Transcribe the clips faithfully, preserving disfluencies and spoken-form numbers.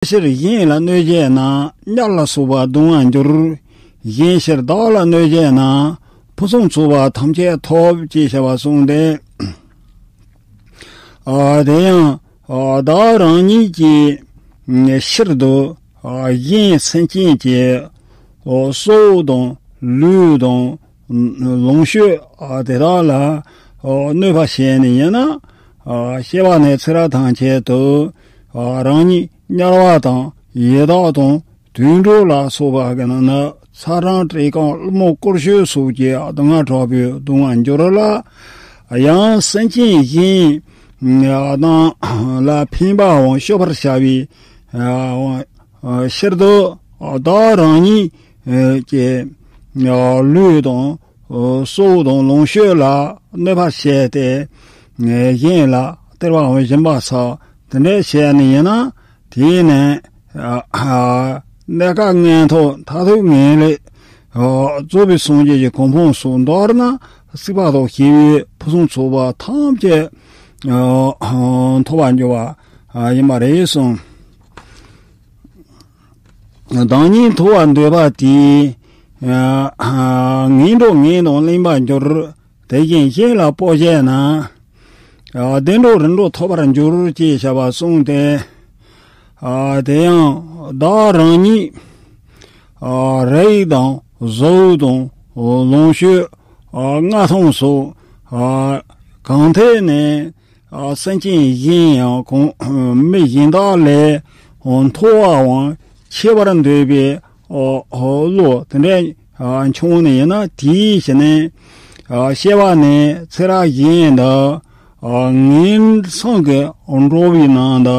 ཕྱིར་གཞན་ལ་གནོད་བྱས་ན་དམྱལ་ལ་སོགས་པ་གདུང་བར་འགྱུར། གཞན་ཕྱིར་བདག་ལ་གནོད་བྱས་ན་ཕུན་སུམ་ཚོགས་པ་ཐམས་ཅད་ཐོབ་ཅེས་བྱ་བ་གསུངས་ཏེ། ཨ་དེ་ཡང་ཨ་བདག་རང་ཉིད་ཀྱི་ཕྱིར་དུ་ཨ་གཞན་སེམས་ཅན་གྱི་ཨ་སྲོག་དང་ལུས་དང་ལོངས་སྤྱོད་ཨ་དེ་དག་ལ་ཨ་གནོད་པ་བྱས་ནས་ཡིན་ན། ཨ་སྐྱེ་བ་ནས་ཚེ་རབས་ཐམས་ཅད་དུ་ཨ་རང་ཉིད་དམྱལ་བ་དང་ཡི་དྭགས་དང་དུད་འགྲོ་ལ་སོགས་པ་གི་ནང་ན་ཚ་གྲང་བཀྲེས་སྐོམ་ཀླུ་མོ་རྐུ་ཤོས་སོགས་ཀྱི་སྡུག་བསྔལ་དྲག་པོས་གདུང་བར་འགྱུར་ལ། ཡང་སེམས་ཅན་གཞན་དང་ལ་ཕན་པའམ་སྐྱོབ་པར་བྱ་བའི་ཕྱིར་དུ་བདག་རང་ཉིད་ཀྱི་ལུས་དང་སྲོག་དང་ལོངས་སྤྱོད་ལ་གནོད་པ་བྱས་ཏེ་གཞན་ལ་སྟེར་བའམ་སྦྱིན་པ་སོགས་དེ་འདྲ་བྱས་ནས་ཡིན་ན། དེས་ནི་གནས་སྐབས་མངོན་མཐོ་མཐར་ཐུག་ངེས་ལེགས་རྫོགས་པའི་སངས་རྒྱས་ཀྱི་གོ་འཕང་སོགས་མདོར་ན་སྲིད་པ་དང་ཞི་བའི་ཕུན་སུམ་ཚོགས་པ་ཐམས་ཅད་ཐོབ་པར་འགྱུར་བ་ཡིན་པ་རེད་གསུངས། བདག་ཉིད་ཐོབ་པར་འདོད་པ་དེས་ངན་འགྲོ་ངན་དུ་བརླིང་བར་འགྱུར། དེ་བཞིན་གཞན་ལ་སྤོ་བྱས་ན། བདེ་འགྲོ་རིམ་གྲོ་ཐོབ་པར་འགྱུར་ཅེས་བྱ་བ་གསུངས་ཏེ། དེ་ཡང་བདག་རང་ཉིད་རིགས་དང་གཟུགས་དང་ལོངས་སྤྱོད་མངའ་ཐང་སོགས་གང་ཐད་ནས་སེམས་ཅན་གཞན་ཡང་གང་མི་གཞན་དག་ལས་མཐོ་བའམ་ཆེ་བར་འདོད་པའི་བློ་དེ་འདྲ་བྱུང་ནས་ཡིན་ན། དེའི་ཕྱིར་ནི་སྐྱེ་བ་ནས་ཚེ་རབས་གཞན་དུ་ངན་སོང་གི་འགྲོ་བའི་ནང་དུ་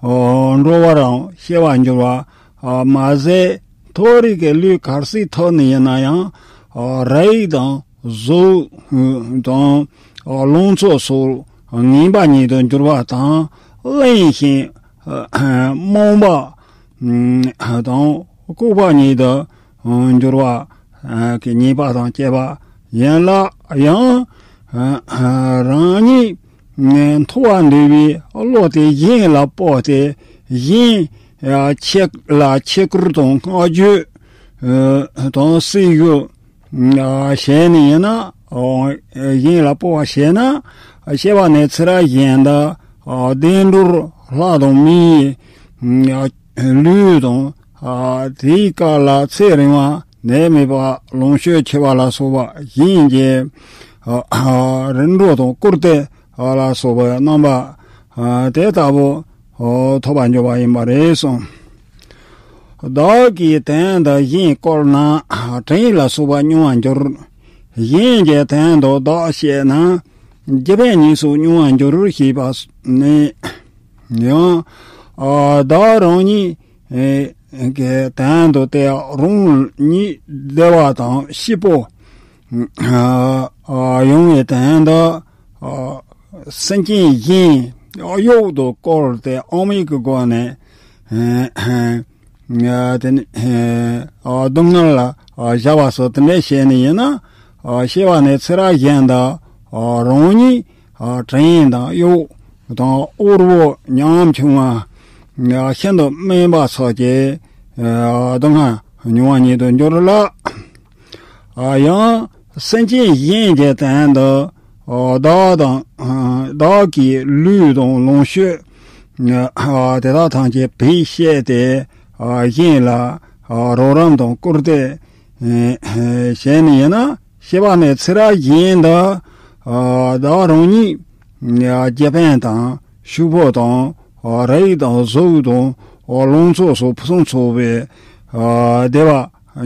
འགྲོ་བར་སྐྱེ་བར་འགྱུར་བ་མ་ཟད། མཐོ་རིས་ཀྱི་ལུས་ག་ཚོད་ཐོབ་ནས་ཡིན་ན་ཡང་རིགས་དང་གཟུགས་དང་ལོངས་སྤྱོད་སོགས་ངན་པ་ཉིད་དུ་འགྱུར་བ་དང་། གླེན་ཞིང་རྨོངས་པ་དང་ལྐུགས་པ་ཉིད་དུ་འགྱུར་བ་གི་ཉེས་པ་དང་བཅས་པ་ཡིན་ལ། ཡང་རང་ཉིད་མཐོ་བར་འདོད་པའི་བློ་དེ་གཞན་ལ་སྤོས་ཏེ། གཞན་ཆེད་ལ་ཆོས་སྐོར་དང་བསྔགས་བརྗོད་དང་སྲི་ཞུ་བྱས་ནས་ཡིན་ན། གཞན་ལ་སྤོབས་པ་བྱས་ན། སྐྱེ་བ་ནས་ཚེ་རབས་གཞན་དུ་བདེ་འགྲོར་ལྷ་དང་མིའི་ལུས་དང་། དེའི་སྐབས་ལ་ཚེ་རིང་བ་ནད་མེད་པ་ལོངས་སྤྱོད་ཆེ་བ་ལ་སོགས་པ་གཞན་གྱི་རིམ་གྲོ་དང་བཀུར་སྟི་ལ་སོགས་པའི་རྣམ་པ་དེ་ལྟ་བུ་ཐོབ་པར་འགྱུར་བ་ཡིན་པ་རེད་གསུངས། བདག་གིས་དོན་དུ་གཞན་བཀོལ་ན་བྲན་ལ་སོགས་པ་མྱོང་བར་འགྱུར། གཞན་གྱི་དོན་དུ་བདག་བྱས་ན་རྒྱུ་འབྲས་གཉིས་སུ་མྱོང་བར་འགྱུར་ཞེས་པ་ནི། ཡང་བདག་རང་ཉིད་ཀྱི་དོན་དུ་སྟེ་རང་ཉིད་བདེ་བ་དང་སྐྱིད་པོ་ཡོང་བའི་དོན་དུ་སེམས་ཅན་གཞན་གཡོག་ཏུ་བཀོལ་ཏེ་ཨང་མིག་གི་སྒོ་ནས་དེ་ནི་སྡུག་བསྔལ་ལ་བཞག་པ་སོགས་དེ་འདྲ་བྱས་ནས་ཡིན་ན། སྐྱེ་བ་ནས་ཚེ་རབས་གཞན་དུ་རང་ཉིད་བྲན་དང་གཡོག་དང་དབུལ་པོ་ཉམ་ཆུང་བ་ཤིན་ཏུ་དམན་པ་སོགས་ཀྱི་སྡུག་བསྔལ་མྱོང་བ་ཉིད་དུ་འགྱུར་ལ། ཡང་སེམས་ཅན་གཞན་གྱི་དོན་དུ་བདག་དང་བདག་གི་ལུས་དང་ལོངས་སྤྱོད་དེ་དག་ཐམས་ཅད་བེད་སྤྱད་དེ་གཞན་ལ་རོགས་རམ་དང་བཀུར་སྟི་བྱས་ནས་ཡིན་ན། སྐྱེ་བ་ནས་ཚེ་རབས་གཞན་དུ་བདག་རང་ཉིད་རྒྱུ་ཕན་དང་ཕྱུག་པོ་དང་རིགས་དང་གཟུགས་དང་ལོངས་སྤྱོད་སོགས་ཕུན་སུམ་ཚོགས་པའི་བདེ་བ་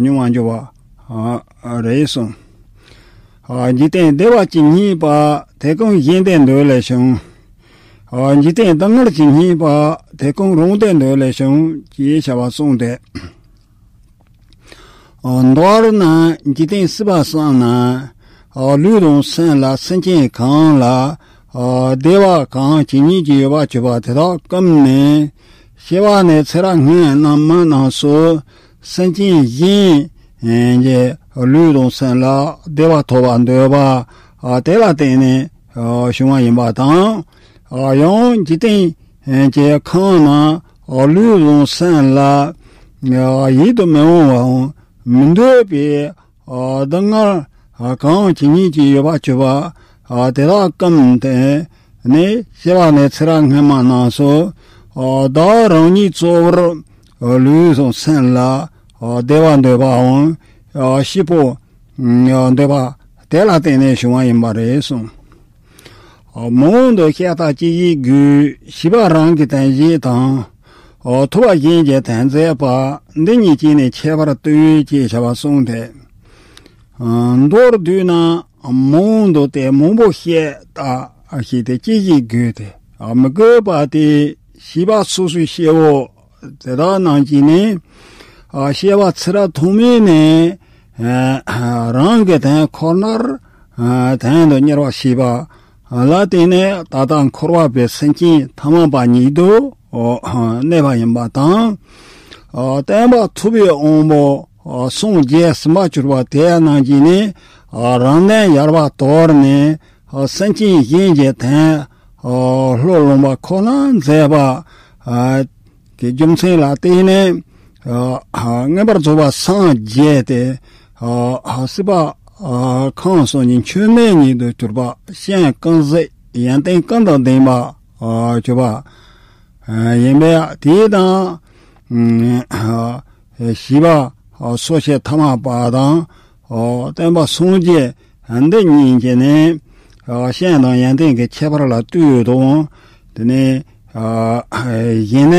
མྱོང་བར་འགྱུར་བ་རེད་གསུངས། འཇིག་རྟེན་བདེ་བ་ཇི་སྙེད་པ། དེ་ཀུན་གཞན་བདེ་འདོད་ལས་བྱུང་། འཇིག་རྟེན་སྡུག་བསྔལ་ཇི་སྙེད་པ། དེ་ཀུན་རང་བདེ་འདོད་ལས་བྱུང་ཞེས་བྱ་བ་གསུངས་ཏེ། མདོར་ན་འཇིག་རྟེན་སྲིད་པ་བསམས་ན། ལུས་དང་སེམས་ལ་སེམས་ཅན་གང་ལ་བདེ་བ་གང་ཇི་སྙེད་ཅིག་ཡོད་པར་གྱུར་པ་དེ་དག་བཀུམ་ནས། སྐྱེ་བ་ནས་ཚེ་རབས་སྔོན་རྣམས་མ་རྣམས་སུ་སེམས་ཅན་གཞན་གྱི་ལུས་དང་སེམས་ལ་བདེ་བ་ཐོབ་པར་འདོད་པ་དེ་ལ་བརྟེན་ནས་བྱུང་བ་ཡིན་པ་དང་། ཡང་འཇིག་རྟེན་གྱི་ཁམས་ན་ ལུས་དང་སེམས་ལ་ཡིད་དུ་མི་འོང་བའམ་མི་འདོད་པའི་སྡུག་བསྔལ་གང་ཇི་སྙེད་ཅིག་ཡོད་པ་གྱུར་པ་དེ་དག་བསྐུམས་ཏེ་ནི་སྐྱེ་བ་ནས་ཚེ་རབས་སྔ་མ་རྣམས་སུ་བདག་རང་ཉིད་གཙོ་བོར་ལུས་དང་སེམས་ལ་བདེ་བ་འདོད་པའམ་སྐྱིད་པོ་འདོད་པ་དེ་ལ་བརྟེན་ནས་བྱུང་བ་ཡིན་པ་རེད་གསུངས། མང་དུ་བཤད་ལྟ་སྐྱེ་བའི་རྒྱུ། བྱིས་པ་རང་གི་དོན་བྱེད་དང་། ཐུབ་པ་གཞན་གྱི་དོན་མཛད་པ། འདི་གཉིས་ཀྱིས་ནི་ཁྱད་པར་སྟེར་ཅེས་བྱ་བ་གསུངས་ཏེ། མདོར་བསྡུས་ན་མང་དུ་སྟེ་མང་པོ་བཤད་ལྟ་ཞེས་ཏེ་སྐྱེ་བའི་རྒྱུ་སྟེ། མི་དགོས་པ་སྟེ་བྱིས་པ་སོ་སོའི་སྐྱེ་བོ་དེ་དག་རྣམས་ཀྱིས་ནི། ཨ་སྐྱེ་བ་ཚེ་རབས་ཐོག་མའི་ནས་ཨ་རང་གི་དོན་ཁོ་ནར་ཨ་དོན་དུ་གཉེར་བ་བྱས་པ་ལ་བརྟེན་ནས་ད་ལྟ་འཁོར་བ་པའི་སེམས་ཅན་ཐ་མལ་པ་ཉིད་དུ་གནས་པ་ཡིན་པ་དང་། ཨ་སྟོན་པ་ཐུབ་པའི་དབང་པོ་ཨ་སངས་རྒྱས་ཟིན་པར་གྱུར་པ་དེ་རྣམས་ཀྱིས་ནི་ཨ་རང་དོན་ཡལ་བར་དོར་ནས་ཨ་སེམས་ཅན་གཞན་གྱི་དོན་ཨ་བློས་བླངས་པ་ཁོ་ན་མཛད་པ་ཨ་གི་རྒྱུ་མཚན་ལ་བརྟེན་ནས་ཨ་མངོན་པར་རྫོགས་པར་སངས་རྒྱས་ཏེ་ཨ་སྲིད་པ་ཨ་ཁམས་གསུམ་གྱི་མཆོད་མེ་ཉིད་དུ་གྱུར་པ་སྤྱན་ཀུན་གཟིགས་ཡོན་ཏན་ཀུན་དང་ལྡན་པ་ཨ་གྱུར་པ་ཨ་ཡིན་པས། དེ་དང་ཨ་བྱིས་པ་ཨ་སོ་སྐྱེ་ཐ་མལ་པ་དང་། ཨོ་སྟོན་པ་སངས་རྒྱས་འདི་གཉིས་ཀྱིས་ནི་ཨོ་སྤྱན་དང་ཡོན་ཏན་གྱི་ཁྱད་པར་ལ་ལྟོས་དང་། དེ་ནས་ཨ་གཞན་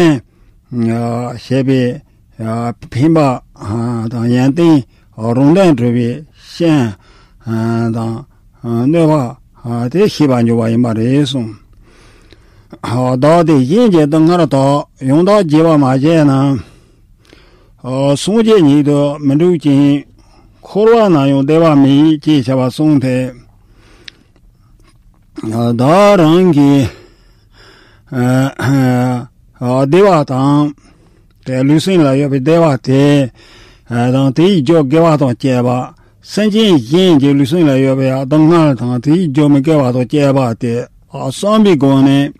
ནས་ཨ་བྱས་པའི་ཨ་འཕེན་པ་ཨ་དང་ཡོན་ཏན་ཨ་རང་དོན་གྲུབ་པའི་སྤྱན་ཨ་དང་ཨ་གནོད་པ་ཨ་དེ་ཤེས་པར་འགྱུར་བ་ཡིན་པ་རེད་གསུངས། ཨ་བདག་དེ་གཞན་གྱི་སྡུག་བསྔལ་དག་ཡང་དག་བརྗེ་བར་མ་བྱས་ན། ཨ་སངས་རྒྱས་ཉིད་དུ་མི་འགྲུབ་ཅིང་། འཁོར་བ་ན་ཡང་བདེ་བ་མེད་ཅེས་བྱ་བ་གསུངས་ཏེ། ཨ་བདག་རང་གི་ཨ་ཨ་བདེ་བ་དང་། དེ་ལུས་སེམས་ལ་ཡོད་པའི་བདེ་བ་དེ་ཨ་དང་དེའི་རྒྱུ་དགེ་བ་དང་བཅས་པ། སེམས་ཅན་གཞན་གྱི་ལུས་སེམས་ལ་ཡོད་པའི་སྡུག་བསྔལ་དང་དེའི་རྒྱུ་མི་དགེ་བ་དང་བཅས་པ་དེ་ཨ་བསམ་པའི་སྒོ་ནས་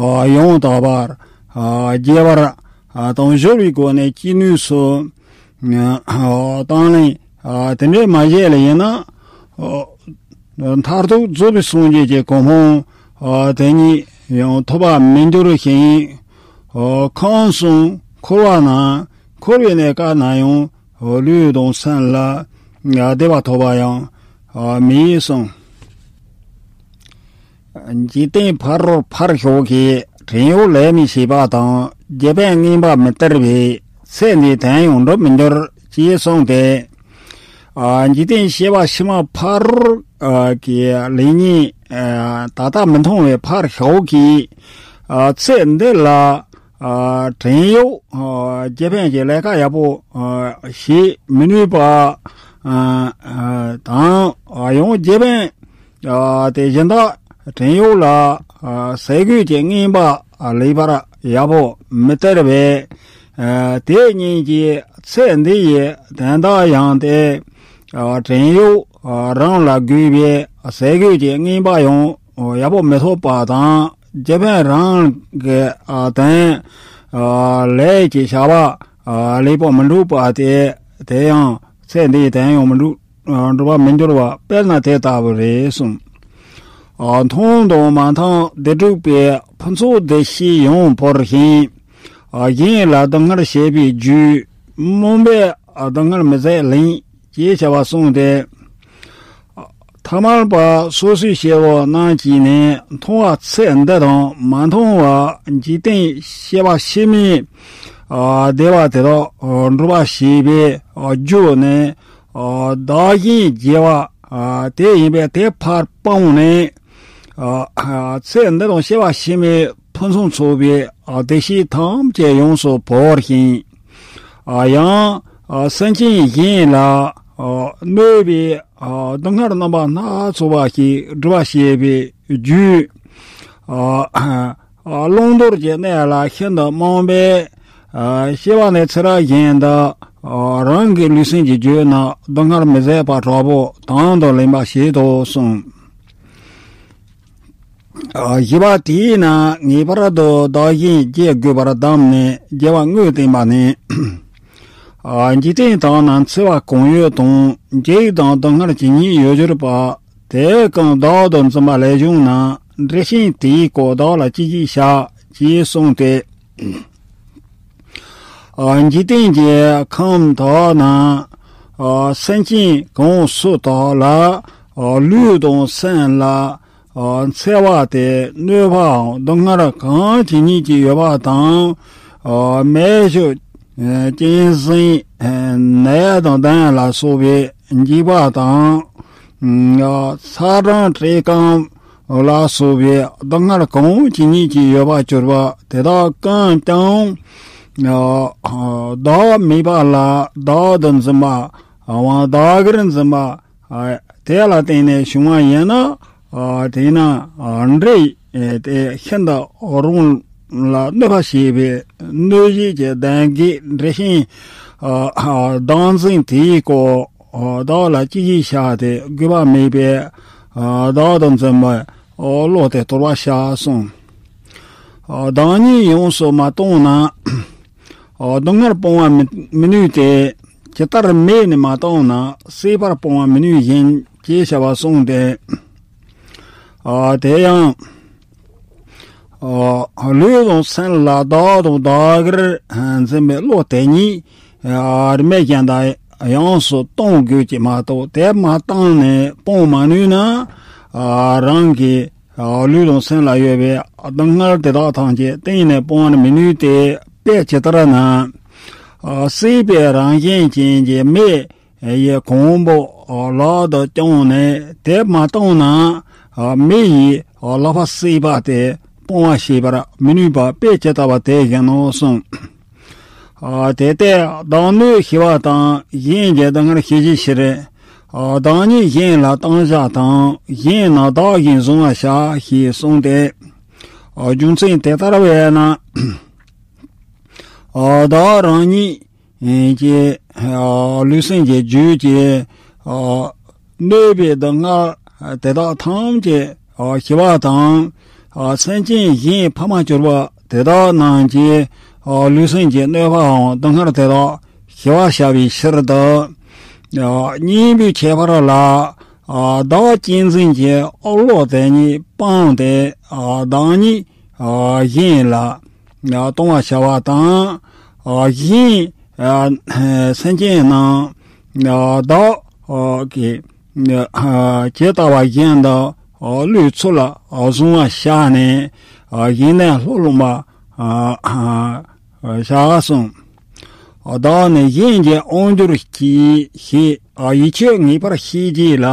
ཨ་ཡང་དག་པར་ཨ་བརྗེ་བར་ཨ་དང་སྦྱོར་བའི་སྒོ་ནས་ཅི་ནུས་སུ་ཨ་བཏང་ལེན་ཨ་དེ་འདྲའི་མ་བྱས་ལ་ཡིན་ན་ཨ་མཐར་ཐུག་རྫོགས་པའི་སངས་རྒྱས་ཀྱི་གོ་འཕང་ཨ་དེ་ཉིད་ཡང་ཐོབ་པར་མི་འགྱུར་ཞིང་། ཨ་ཁམས་གསུམ་འཁོར་བ་ན་འཁོར་བའི་གནས་སྐབས་ན་ཡང་ལུས་དང་སེམས་ལ་བདེ་བ་ཐོབ་པ་ཡང་མེད་གསུངས། འཇིག་རྟེན་ཕ་རོལ་ཕར་ཞོག་གི། བྲན་གཡོག་ལས་མི་བྱེད་པ་དང་། རྒྱལ་ཕམ་རྔན་པ་མི་སྟེར་བས། ཚེ་འདིའི་དོན་ཡང་འགྲུབ་མི་འགྱུར། ཅེས་གསུངས་ཏེ། ཨ་འཇིག་རྟེན་སྐྱེ་བ་ཕྱི་མ་ཕ་རོལ་ཨ་གྱི་ལས་ཉོན་ཨ་ད་ལྟ་མི་མཐོང་བའི་ཕར་ཞོག་གི། ཨ་ཚེ་འདི་ལ་ཨ་བྲན་གཡོག་ཨ་རྒྱལ་ཕམ་གྱི་ལས་ཀ་ཡག་པོ་ཨ་བྱེད་མི་ནུས་པ་ཨ་ཨ་དང་། ཨ་ཡང་རྒྱལ་ཕམ་ཨ་དེ་གཞན་དག་བྲན་གཡོག་ལ་ཨ་ཟས་གོས་ཀྱི་རྔན་པ་ཨ་ལེགས་པར་ཡག་པོ་མི་སྟེར་བས། ཨ་དེ་ཉིད་ཀྱི་ཚེ་འདི་ཡི་དོན་དག་ཡང་སྟེ། ཨ་བྲན་གཡོག་ཨ་རང་ལ་དགོས་པའི་ཟས་གོས་ཀྱི་རྔན་པ་ཡང་ཡག་པོ་མི་ཐོབ་པ་དང་། རྒྱལ་ཕམ་རང་གི་ཨ་དོན་ཨ་ལས་ཀྱི་བྱ་བ་ཨ་ལེགས་པོ་མི་འགྲུབ་པ་དེ་དེ་ཡང་ཚེ་འདིའི་དོན་ཡང་མི་འགྲུབ་འགྲུབ་པ་མི་འགྱུར་བ། དཔེར་ན་དེ་ལྟ་བུ་རེད་གསུངས། ཨ་མཐོང་དང་མ་མཐོང་སྡིག་སྒྲིབ་པས། ཕུན་ཚོགས་བདེ་གཤེགས་ཡོངས་བོར་ཞིང་། ཨ་གཞན་ལ་སྡུག་བསྔལ་བྱེད་པའི་རྒྱུ། རྨོངས་པས་སྡུག་བསྔལ་མི་བཟད་ལེན། ཅེས་བྱ་བ་གསུངས་ཏེ། ཐ་མལ་པ་སོ་སོའི་སྐྱེ་བོ་རྣམས་ཀྱིས་ནི་མཐོང་བ་ཚེ་འདི་དང་མ་མཐོང་བ་འཇིག་རྟེན་སྐྱེ་བ་ཕྱི་མའི་ཨ་བདེ་བ་དེ་དག་འགྲུབ་པར་བྱེད་པའི་ཨ་རྒྱུ་ནི། ཨ་བདག་གཞན་བརྗེ་བ་ཨ་དེ་ཡིན་པས། དེ་ཕར་སྤངས་ནས་ཨ་ཚེ་འདི་དང་སྐྱེ་བ་ཕྱི་མའི་ཕུན་སུམ་ཚོགས་པའི་ཨ་བདེ་གཤེགས་ཐམས་ཅད་ཡོངས་སུ་བོར་ཞིང་། ཨ་ཡང་ཨ་སེམས་ཅན་གཞན་ལ་ཨ་གནོད་པའི་ཨ་སྡུག་བསྔལ་རྣམ་པ་སྣ་ཚོགས་པ་ཞིག་སྒྲུབ་པར་བྱེད་པའི་རྒྱུ། ཨ་ཨ་བླང་དོར་གྱི་གནས་ལ་ཤིན་ཏུ་རྨོངས་པས། ཨ་སྐྱེ་བ་ནས་ཚེ་རབས་གཞན་དུ་ཨ་རང་གི་ལུས་སེམས་ཀྱི་རྒྱུད་ན་སྡུག་བསྔལ་མི་བཟད་པ་དྲག་པོ་དང་དུ་ལེན་པ་བྱེད་དོ་གསུངས། བཞི་པ་དེས་ན་ངེས་པར་དུ་བདག་གཞན་བརྗེ་དགོས་པར་གདམས་ནས་རྒྱལ་བ་དངོས་བསྟན་པ་ནི། འཇིག་རྟེན་དག་ན་འཚེ་བ་གང་ཡོད་དང་འཇིགས་དང་སྡུག་བསྔལ་ཇི་སྙེད་ཡོད་གྱུར་པ། དེ་ཀུན་བདག་ཏུ་འཛིན་པ་ལས་བྱུང་ན། འདྲེ་ཤིང་དེའི་སྐོར་བདག་ལ་ཅི་ཞིག་བྱ། ཅེས་གསུངས་ཏེ། འཇིག་རྟེན་གྱི་ཁམས་དག་ན་སེམས་ཅན་གང་སུ་དག་ལ་ལུས་དང་སེམས་ལ་འཚེ་བ་སྟེ་གནོད་པའམ་སྡུག་བསྔལ་གང་ཇི་སྙེད་ཅིག་ཡོད་པ་དང་། མེ་ཤོག་གཅན་གཟན་ནད་དང་གདོན་ལ་སོགས་པའི་འཇིགས་པ་དང་། ཚ་གྲང་བཀྲེས་སྐོམ་ལ་སོགས་པའི་སྡུག་བསྔལ་གང་ཇི་སྙེད་ཅིག་ཡོད་པར་གྱུར་པ་དེ་དག་ཀུན་ཀྱང་བདག་མེད་པ་ལ་བདག་ཏུ་འཛིན་པའམ་བདག་གིར་འཛིན་པ་དེ་ལ་བརྟེན་ནས་བྱུང་བ་ཡིན་ན། དེས་ན་འདྲེ་དེ་ཤིན་ཏུ་རང་ལ་གནོད་པ་བྱེད་པའི་གནོད་བྱེད་ཀྱི་གདོན་བགེགས་འདྲེ་ཤིང་བདག་འཛིན་དེའི་སྐོར་བདག་ལ་ཅི་ཞིག་བྱ་སྟེ་དགོས་པ་མེད་པས་བདག་ཏུ་འཛིན་པའི་བློ་དེ་དོར་བར་བྱ་གསུངས། བདག་ཉིད་ཡོངས་སུ་མ་བཏང་ན། སྡུག་བསྔལ་སྤོང་བར་མི་མི་ནུས་ཏེ། ཇི་ལྟར་མེ་ནི་མ་བཏང་ན་བསྲེགས་པར་སྤོང་བར་མི་ནུས་བཞིན་ཅེས་བྱ་བ་གསུངས་ཏེ། དེ་ཡང་ལུས་དང་སེམས་ལ་བདག་དང་བདག་གིར་འཛིན་པའི་བློ་དེ་ཉིད་རིམ་པས་ཀྱང་དང་ཡོངས་སུ་གཏོང་དགོས་ཀྱི་མ་གཏོགས། དེ་མ་བཏང་ནས་སྤོང་མ་ནུས་ན་རང་གི་ལུས་དང་སེམས་ལ་ཡོད་པའི་སྡུག་བསྔལ་དེ་དག་ཐམས་ཅད་གཏན་ནས་སྤོང་བར་མི་ནུས་ཏེ། དཔེ་ཇི་ལྟར་ན། བསྲེགས་པའི་རང་བཞིན་ཅན་གྱི་མེ་ཡི་གོང་བུ་ལག་ཏུ་བརྐྱངས་ནས་དེ་མ་བཏང་ན་མེ་ཡིས་ལག་པ་བསྲེགས་པ་དེ་སྤོང་བར་བྱེད་པར་མི་ནུས་པ་དཔེ་ཇི་ལྟ་བ་དེ་བཞིན་ནོ་གསུངས། དེ་ལྟས་བདག་གནོད་བྱེད་པ་དང་གཞན་གྱི་སྡུག་བསྔལ་ཞི་བྱའི་ཕྱིར། བདག་ཉིད་གཞན་ལ་བཏང་བྱ་དང་གཞན་རྣམས་བདག་བཞིན་བཟུང་བར་བྱ་ཞེས་གསུངས་ཏེ། རྒྱུ་མཚན་དེ་ལྟར་བས་ན། བདག་རང་ཉིད་ཀྱི་ལུས་སེམས་ཀྱི་རྒྱུད་ཀྱི་གནོད་པའི་སྡུག་བསྔལ་དེ་དག་ཐམས་ཅད་ཞི་བ་དང་། སེམས་ཅན་གཞན་ཕ་མར་གྱུར་པ་དེ་དག་རྣམས་ཀྱི་ལུས་སེམས་ཀྱི་གནོད་པའམ་སྡུག་བསྔལ་དེ་དག་ཞི་བར་བྱ་བའི་ཕྱིར་དུ། གཉེན་པོའི་ཁྱད་པར་ལ་བདག་གཅེས་འཛིན་གྱི་བློ་དེ་ཉིད་སྤངས་ཏེ་བདག་ཉིད་གཞན་ལ་གཏོང་བར་བྱ་བ་དང་། གཞན་སེམས་ཅན་རྣམས་བདག་གིས་ཇི་ལྟ་བ་བཞིན་དུ་ལུས་ཚུལ་ལ་བཟུང་བར་བྱས་ནས་གཞན་དོན་ལྷུར་བླངས་པར་བྱ་གསུངས། བདག་ནི་གཞན་གྱི་དབང་སྒྱུར་གྱིས་ཞེས། ཡིད་ཆེས་ངེས་པར་བྱེད་ཀྱི་ལ།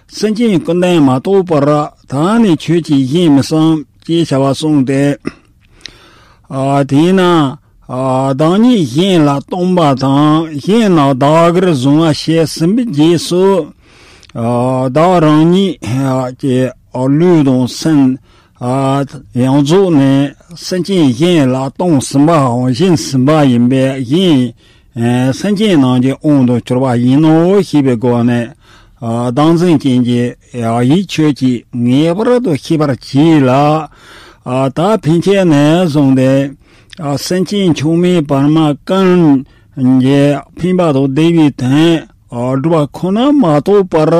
སེམས་ཅན་ཀུན་ལྡན་མ་གཏོགས་པར། ད་ནི་ཁྱོད་ཀྱིས་གཞན་མི་བསམ། ཅེས་བྱ་བ་གསུངས་ཏེ། དེས་ན་བདག་ཉིད་གཞན་ལ་གཏོང་བ་དང་གཞན་རྣམས་བདག་གིར་བཟུང་བ་ཞེས་ཟིན་པའི་རྗེས་སུ། བདག་རང་ཉིད་ཀྱི་ལུས་དང་སེམས་ཡོངས་རྫོགས་ནི་སེམས་ཅན་གཞན་ལ་གཏོང་ཟིན་པའམ་སྦྱིན་ཟིན་པ་ཡིན་པས། གཞན་སེམས་ཅན་རྣམས་ཀྱི་དབང་དུ་གྱུར་པ་ཡིན་ནོ་ཞེས་པའི་སྒོ་ནས་བདག་འཛིན་ཅན་གྱི་ཡིད་ཆེས་ཀྱིས་ངེས་པར་དུ་ཤེས་པར་གྱིས་ལ། ད་ཕན་ཆད་ནས་བཟུང་སྟེ་སེམས་ཅན་མཆོག་དམན་བར་མ་ཀུན་གྱི་ཕན་པ་དང་བདེ་བའི་དོན་སྒྲུབ་པ་ཁོ་ན་མ་གཏོགས་པར།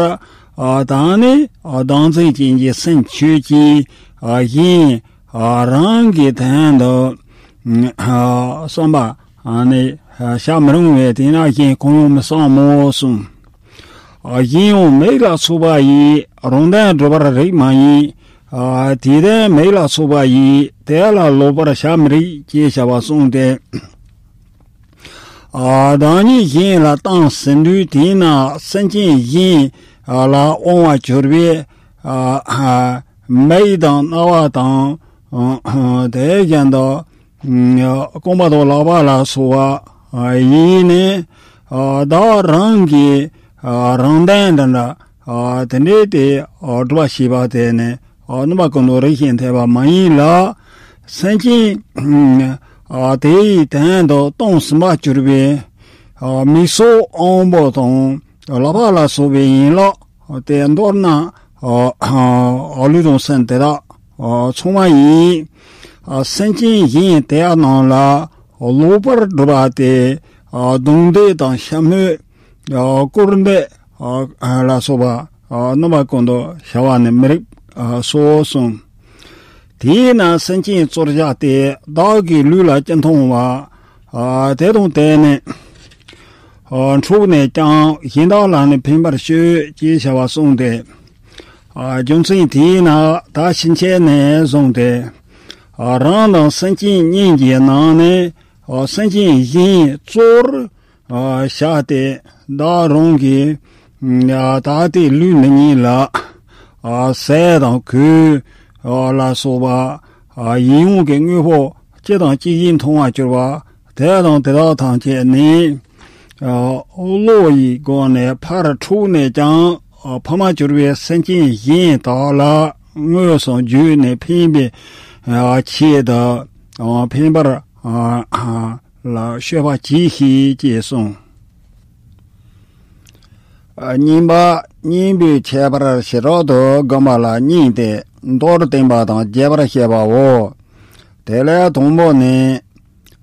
ད་ནི་བདག་འཛིན་ཅན་གྱི་སེམས་ཁྱོད་ཀྱིས་གཞན་རང་གི་དོན་དུ་བསམ་པ་ནི་བྱ་མི་རུང་བས། དེས་ན་གཞན་གང་ཡང་མི་བསམ་མོ་གསུངས། གཞན་ཡང་མིག་ལ་སོགས་པ་ཡིས་རང་དོན་སྒྲུབ་པར་རིགས་མ་ཡིན། དེ་དོན་མིག་ལ་སོགས་པ་ཡིས་དེ་ལ་ལོག་པར་བྱ་མི་རིགས་ཅེས་བྱ་བ་གསུངས་ཏེ། བདག་ཉིད་གཞན་ལ་བཏང་ཟིན་དུས་དེས་ན་སེམས་ཅན་གཞན་ལ་དབང་བར་གྱུར་པའི་མིག་དང་རྣ་བ་དང་། དེ་བཞིན་དུ་རྐང་པ་དང་ལག་པ་ལ་སོགས་པ་ཡིས་ནི་བདག་རང་གི་རང་དོན་འདི་འདྲ་དེ་འདྲའི་དེ་སྒྲུབ་པ་བྱེད་པ་དེ་ནི་རྣམ་པ་ཀུན་ཏུ་རིགས་ཤིང་འཐད་པ་མ་ཡིན་ལ། སེམས་ཅན་དེ་ཡི་དོན་དུ་གཏོང་ཟིན་པར་གྱུར་པའི་མིག་སོགས་དབང་པོ་དང་ལག་པ་ལ་སོགས་པའི་ཡན་ལག་དེ་མདོར་ན་ལུས་དང་སེམས་དེ་དག་ ཚང་མ་ཡིན། སེམས་ཅན་གཞན་དེ་རྣམས་ལ་ལོག་པར་སྒྲུབ་པ་དེ་རྡུང་རྡེག་དང་ཤ་དམོད། སྐུར་འདེབས་ལ་སོགས་པ་རྣམ་པ་ཀུན་ཏུ་བྱ་བ་ནི་མི་རིགས་སོ་གསུངས། དེས་ན་སེམས་ཅན་གཙོར་བཞག་སྟེ་བདག་གི་ལུས་ལ་སྤྱི་མཐོང་བ། དེ་དང་དེ་ནི་འཁྲུགས་ནས་ཀྱང་གཞན་དག་ལ་ནི་ཕན་པར་སྤྱོད་ཅེས་བྱ་བ་གསུངས་ཏེ། རྒྱུ་མཚན་དེས་ན་ད་ཕྱིན་ཆད་ནས་བཟུང་སྟེ། རང་དང་སེམས་ཅན་གཉིས་ཀྱི་ནང་ནས་སེམས་ཅན་གཞན་གཙོར་བཞག་སྟེ་བདག་རང་གི་ད་ལྟའི་ལུས་འདི་ཉིད་ལ་ཟས་དང་གོས་ལ་སོགས་པ་ཡིད་འོང་གི་དངོས་པོ་གཅིག་དང་གཅིག་གཞན་མཐོང་བར་གྱུར་པ་དེ་དང་དེ་དག་ཐམས་ཅད་ནི། བློ་ཡི་སྒོ་ནས་ཕར་འཁྲུགས་ནས་ཀྱང་ཕ་མར་གྱུར་པའི་སེམས་ཅན་གཞན་དག་ལ་དངོས་སུ་བརྒྱུད་ནས་ཕན་པའི་ཆེད་དུ་ཕན་པར་ལ་སྤྱོད་པ་གྱིས་ཤིག་ཅེས་གསུངས། གཉིས་པ། གཉེན་པོའི་ཁྱད་པར་ཞེ་དྲག་ཏུ་བསྒོམ་པ་ལ་གཉིས་ཏེ། མདོར་བསྟན་པ་དང་རྒྱས་པར་བཤད་པའོ། དེ་ལས་དང་པོ་ནི།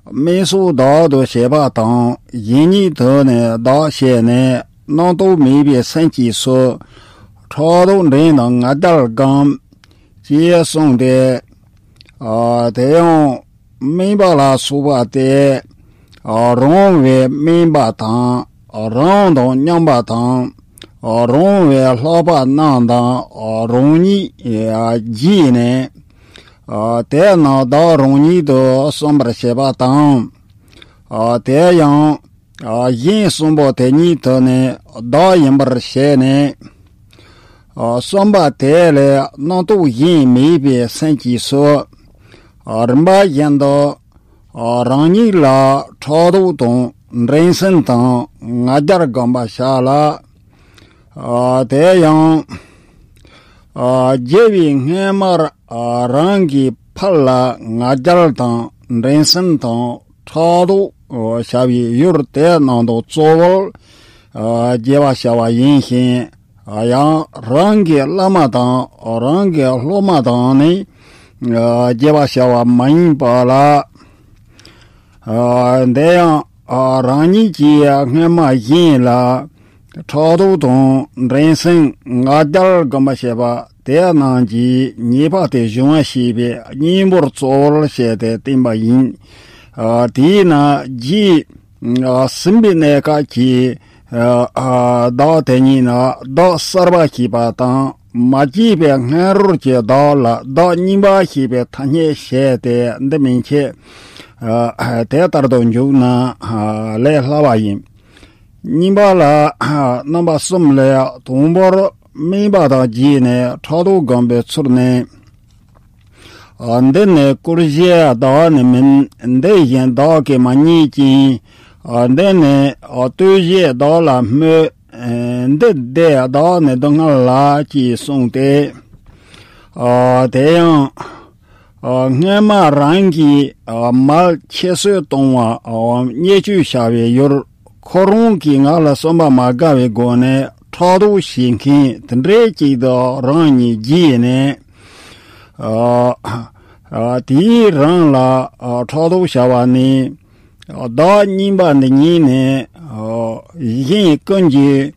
དམན་སོགས་བདག་ཏུ་བྱེད་པ་དང་གཞན་ཉིད་དུ་ནི་བདག་བྱས་ནས་རྣམ་རྟོག་མེད་པའི་སེམས་ཀྱིས་སུ། ཕྲག་དོག་འགྲན་དང་ང་རྒྱལ་བསྒོམ། ཅེས་གསུངས་ཏེ། དེ་ཡང་དམན་པ་ལ་སོགས་པ་སྟེ། རང་བས་དམན་པ་དང་རང་དང་མཉམ་པ་དང་། རང་བས་ལྷག་པ་རྣམས་དང་རང་ཉིད་བརྗེས་ནས། དེ་རྣམས་བདག་རང་ཉིད་དུ་བསམ་པར་བྱེད་པ་དང་། དེ་ཡང་གཞན་གསུམ་པོ་དེ་ཉིད་དུ་ནི་བདག་ཡིན་པར་བྱས་ནས། བསམ་པ་དེ་ལས་རྣམ་རྟོག་གཞན་མེད་པའི་སེམས་ཀྱིས་སུ། རིམ་པ་བཞིན་དུ་རང་ཉིད་ལ་ཕྲག་དོག་དང་འགྲན་སེམས་དང་ང་རྒྱལ་བསྒོམ་པར་བྱ་ལ། དེ་ཡང་། རྒྱལ་བའི་སྔ་མར་རང་གི་ཕར་ལ་ང་རྒྱལ་དང་འགྲན་སེམས་དང་ཕྲག་དོག་བྱ་བའི་ཡུལ་དེ་རྣམས་དང་གཙོ་བོར་རྒྱས་པར་བྱ་བ་ཡིན་ཞིང་། ཡང་རང་གི་བླ་མ་དང་རང་གི་སློབ་མ་དང་ནི་རྒྱས་པར་བྱ་བ་མ་ཡིན་པ་ལ། འདི་ཡང་རང་ཉིད་ཀྱིས་སྔ་མ་གཞན་ལ་ཕྲག་དོག་དང་འགྲན་སེམས་ང་རྒྱལ་བསྒོམ་པར་བྱེད་པ་དེ་རྣམས་ཀྱི་ཉེས་པ་དེ་སྦྱོང་བར་བྱེད་པའི་གཉེན་པོར་གཙོ་བོར་བྱས་ཏེ་བསྟན་པ་ཡིན། དེས་ན་རྗེས་ཟིན་པའི་གནས་སྐབས་ཀྱི་བདག་དེ་ཉིད་ནི་བདག་གསར་པ་ཞེས་པ་དང་། མ་སྐྱེས་པའི་སྔ་རོལ་གྱི་བདག་ལ་བདག་རྙིང་པ་ཞེས་པའི་ཐ་སྙད་བྱས་ཏེ་འདི་མན་ཆད། དེ་ལྟར་དུ་འཇུག་ན་ལས་སླ་བ་ཡིན། རྙིང་པ་ལ་རྣམ་པ་གསུམ་ལས་དང་པོར་དམན་པ་དང་རྗེས་ནས་ཕྲག་དོག་བསྒོམ་པའི་ཚུལ་ནི། འདི་ནི་བཀུར་བྱའི་བདག་ནི་མིན། འདི་བཞིན་བདག་གིས་མ་རྙེད་ཅིང་། འདི་ནི་ལྟོས་བྱའི་བདག་ལ་སྨོད། འདི་བདེ་བདག་ནི་སྡུག་བསྔལ་ལ་ཅེས་གསུངས་ཏེ། དེ་ཡང་སྔ་མ་རང་གིས་མལ་ཁྱད་གསོད་གཏོང་བ་བརྙས་བཅོས་བྱ་བའི་ཡུལ་ཁོ་རང་གིས་ང་ལ་བསམ་པ་མ་དགའ་བའི་སྒོ་ནས་ཕྲག་དོག་བྱེད་མཁན་དེ་འདྲའི་ཅིག་དང་རང་གཉིས་རྗེས་ནས། དེའི་རང་ལ་ཕྲག་དོག་བྱ་བ་ནི། བདག་རྙིང་པ་འདི་ཉིད་ནི། གཞན་ཀུན་གྱིས་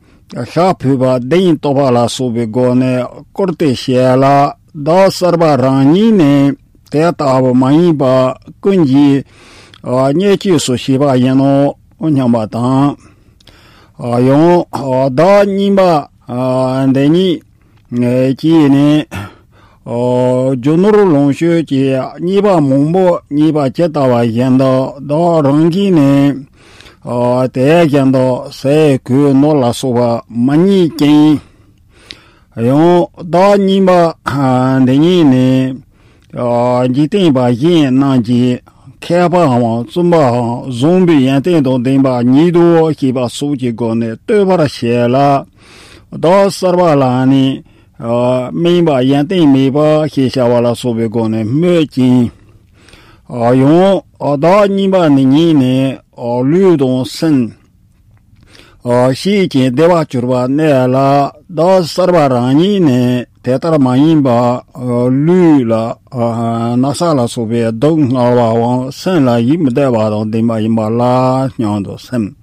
ཤ་ཕུད་པ་གདེང་གཏོགས་པ་ལ་སོགས་པའི་སྒོ་ནས་བཀུར་ཏེ་བྱེད་ལ། བདག་གསར་པ་རང་ཉིད་ནི་དེ་ལྟ་བུ་མ་ཡིན་པ་ཀུན་གྱིས་བརྙས་བཅོས་སུ་བྱེད་པ་ཡིན་ནོ་སྙམ་པ་དང་། ཡང་བདག་རྙིང་པ་འདི་ཉིད་ཀྱིས་ནི། རྒྱུ་ནོར་ལོངས་སྤྱོད་ཀྱི་རྙེད་པ་མང་པོ་རྙེད་པ་ཇི་ལྟ་བ་བཞིན་དུ་བདག་རང་གིས་ནི། དེ་བཞིན་དུ་ཟས་གོས་ནོར་ལ་སོགས་པ་མ་རྙེད་ཅིང་། ཡང་བདག་རྙིང་པ་འདི་ཉིད་ནི། འཇིག་རྟེན་པ་གཞན་རྣམས་ཀྱིས་མཁས་པའམ་བཙུན་པའམ་བཟང་པོའི་ཡོན་ཏན་དང་ལྡན་པ་ཉིད་དོ་ཞེས་པ་སོགས་ཀྱི་སྒོ་ནས་བསྟོད་པར་བྱེད་ལ། བདག་གསར་པ་ལ་ནི། དམན་པ་ཡོན་ཏན་མེད་པ་ཞེས་བྱ་བ་ལ་སོགས་པའི་སྒོ་ནས་སྨོད་ཅིང་། ཡང་བདག་རྙིང་པ་ནི་ཉིད་ནི་ལུས་དང་སེམས། ཤེས་ཀྱི་བདེ་བ་གྱུར་པ་གནས་ལ་བདག་གསར་པ་རང་ཉིད་ནི་ དེ་ལྟར་མ་ཡིན་པ། ལུས་ལ་ན་ཚ་ལ་སོགས་པའི་སྡུག་བསྔལ་བའམ་སེམས་ལ་ཡིད་མི་བདེ་བ་དང་ལྡན་པ་ཡིན་པ་ལ་སྙམ་དུ་སེམས།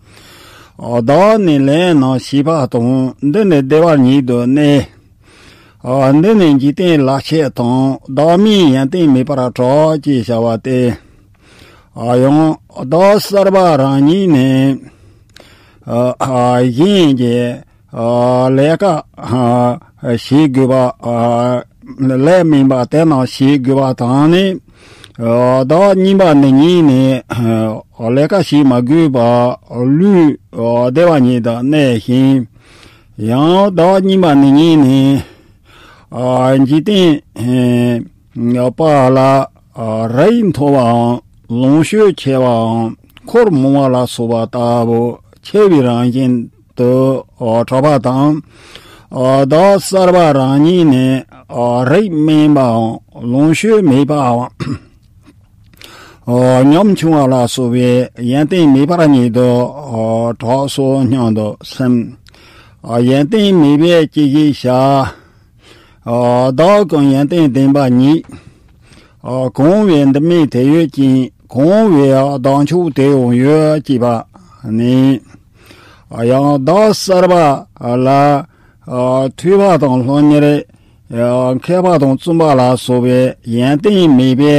བདག་ནི་ལས་རྣམས་ཞི་བ་དང་། འདི་ནི་བདེ་བ་ཉིད་དུ་གནས། འདི་ནི་འཇིག་རྟེན་ལ་ཆགས་དང་། བདག་མེད་ཡོན་ཏན་མེད་པར་གྲགས་ཅེས་བྱ་བ་སྟེ། ཡང་བདག་གསར་པ་རང་ཉིད་ནི་གཞན་གྱི་ལས་ཀ་བྱེད་དགོས་པ། ལས་སྨིན་པ་དེ་རྣམས་བྱེད་དགོས་པ་དང་ནི། བདག་རྙིང་པ་འདི་ཉིད་ནི་ལས་ཀ་བྱེད་མ་དགོས་པ། ལུས་བདེ་བ་ཉིད་དུ་གནས་ཤིང་། ཡང་བདག་རྙིང་པ་འདི་ཉིད་ནི་འཇིག་རྟེན་པ་ལ་རིགས་མཐོ་བའམ་ལོངས་སྤྱོད་ཆེ་བའམ་འཁོར་མང་བ་ལ་སོགས་པ་ལྟ་བུ་ཆེ་བའི་རང་བཞིན་དུ་གྲགས་པ་དང་། བདག་གསར་པ་རང་ཉིད་ནི་རིགས་དམན་པའམ་ལོངས་སྤྱོད་མེད་པའམ་ཉམ་ཆུང་བ་ལ་སོགས་པའི་ཡོན་ཏན་མེད་པ་ཉིད་དུ་གྲགས་སོ་སྙམ་དུ་སེམས། ཡོན་ཏན་མེད་པའི་སྐྱེ་གཞི་བྱ། བདག་གམ་ཡོན་ཏན་ལྡན་པ་ཉིད། གང་བས་འདི་མིན་དེ་ཡོད་ཅིང་། གང་བས་བདག་མཆོག་དེའང་ཡོད་ཅེས་པ་ནི། ཡང་བདག་གསར་པ་ལ་ཐོས་པ་དང་སློབ་གཉེར། མཁས་པ་དང་བཙུན་པ་ལ་སོགས་པའི་ཡོན་ཏན་མེད་པའི་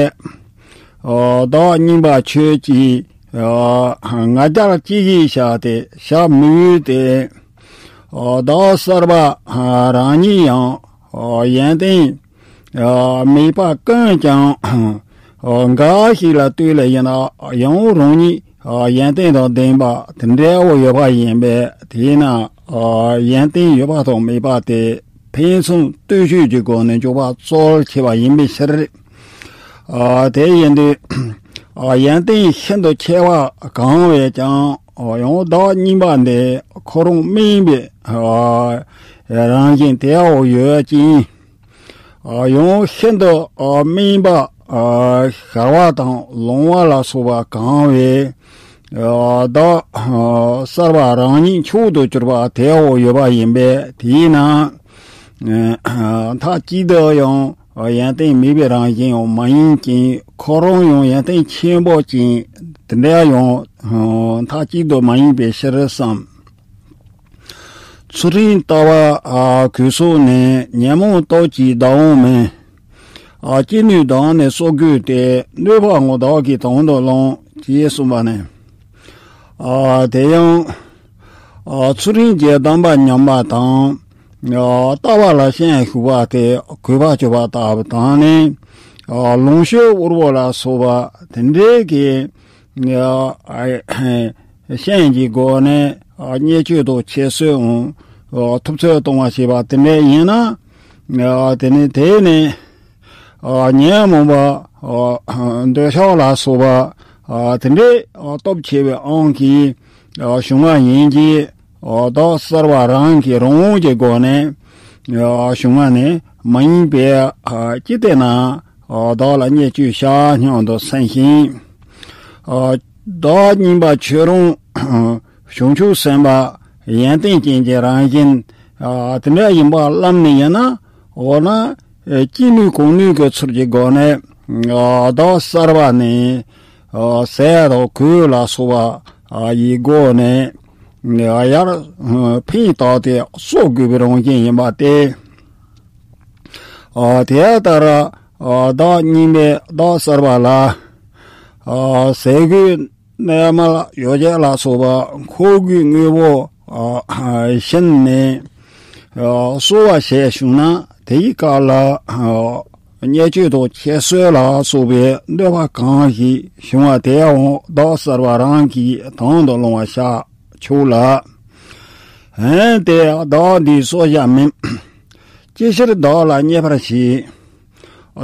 བདག་རྙིང་པ་ཁྱོད་ཀྱིས་ང་རྒྱལ་གྱིས་བཞག་སྟེ་བཞག་མི་འོས་ཏེ། བདག་གསར་པ་རང་ཉིད་ཡང་ཡོན་ཏན་མེད་པ་ཀུན་ཀྱང་འགའ་ཞིག་ལ་ལྟོས་ལ་ཡིན་ན་ཡང་རང་ཉིད་ཡོན་ཏན་དང་ལྡན་པ་དེ་འདྲ་བོ་ཡོད་པ་ཡིན་པས། དེས་ན་ཡོན་ཏན་ཡོད་པ་དང་མེད་པ་དེ་ཕན་ཚུན་ལྟོས་གཅོད་ཀྱི་སྒོ་ནས་འཇོག་པ་གཙོ་ཆེ་བ་ཡིན་པའི་ཕྱིར། དེ་ཡིན་དུས་ཡོན་ཏན་ཤིན་ཏུ་ཆེ་བ་གང་བས་ཀྱང་ཡང་བདག་རྙིང་པ་འདི་ཁོ་རང་དམན་པའི་རང་བཞིན་དེའོ་ཡོད་ཅིང་། ཡང་ཤིན་ཏུ་དམན་པ་ཤ་བ་དང་ལོང་བ་ལ་སོགས་པ་གང་བས་བདག་གསར་པ་རང་ཉིད་མཆོག་ཏུ་གྱུར་པ་དེའོ་ཡོད་པ་ཡིན་པས། དེས་ན་མཐའ་གཅིག་ཏུ་ཡང་ཡོན་ཏན་མེད་པའི་རང་བཞིན་ཡང་མ་ཡིན་ཅིང་། ཁོ་རང་ཡང་ཡོན་ཏན་ཆེན་པོ་ཅིང་དེ་འདྲ་ཡང་མཐའ་གཅིག་ཏུ་མ་ཡིན་པའི་ཕྱིར་བསམ། ཚུལ་ཁྲིམས་ལྟ་བ་གོས་སོགས་ནི། ཉོན་མོངས་སྟོབས་ཀྱིས་བདག་འོང་མིན། ཅི་ནུས་བདག་ནི་གསོག་དགོས་ཏེ། གནོད་པའང་བདག་གིས་དང་དུ་བླང་། ཅེས་གསུངས་པ་ནས། དེ་ཡང་ཚུལ་ཁྲིམས་ཀྱི་སྡོམ་པ་ཉམས་པ་དང་། ལྟ་བ་ལ་ཤན་ཞུགས་པ་སྟེ་གུས་པ་བཅོལ་བ་ལྟ་བུ་དང་ནི། ལོངས་སྤྱོད་དབུལ་བོ་ལ་སོགས་པ་དེ་འདྲའི་གི་ཤན་གྱི་སྒོ་ནས་བརྙས་བཅོས་དང་ཁྱད་གསོད་འོང་། ཐུབ་ཚོད་གཏོང་བ་བྱེད་པ་དེ་འདྲ་ཡིན་ན། དེ་ནི་དེ་ནི་ཉོན་མོངས་པ་འདོད་ཆགས་ལ་སོགས་པ་དེ་འདྲའི་སྟོབས་ཆེ་བའི་དབང་གིས་བྱུང་བ་ཡིན་གྱི། བདག་གསར་པ་རང་གི་རང་དབང་གི་སྒོ་ནས་བྱུང་བ་ནི་མ་ཡིན་པས། ཅི་སྟེ་ན་བདག་ལ་བརྙས་བཅོས་བྱ་སྙམ་དུ་སེམས་ཤིང་། བདག་རྙིང་པ་ཁྱོད་རང་བྱང་ཆུབ་སེམས་དཔའ་ཡོན་ཏན་ཅན་གྱི་རང་བཞིན་དེ་འདྲ་ཡིན་པ་བསླབ་ནི་ཡིན་ན། འོ་ན་ཅི་ནུས་གང་ནུས་ཀྱི་ཚུལ་གྱི་སྒོ་ནས་བདག་གསར་པ་ནི་ཟས་དང་གོས་ལ་སོགས་པ་ཡི་སྒོ་ནས་ཡར་ཕན་བཏགས་ཏེ་གསོག་དགོས་པའི་རང་བཞིན་ཡིན་པ་སྟེ། དེ་ལྟར་བདག་རྙིང་པས་བདག་གསར་པ་ལ་ཟས་གོས་གནས་མལ་ཡོ་བྱད་ལ་སོགས་པ་མཁོ་དགུའི་དངོས་པོ་བྱིན་ནས་གསོལ་བ་བྱས་བྱུང་ན། དེའི་སྐབས་ལ་བརྙས་བཅོས་དང་ཁྱད་གསོད་ལ་སོགས་པའི་འདོད་པ་གང་ཞིག་བྱུང་བ་དེའང་བདག་གསར་པ་རང་གིས་དང་དུ་བླང་བར་བྱ་ཆོག་ལ། འོན་ཏེ་བདག་འདིས་གསོལ་བྱ་མིན། ཅི་ཕྱིར་བདག་ལ་བརྙས་པར་བྱེད།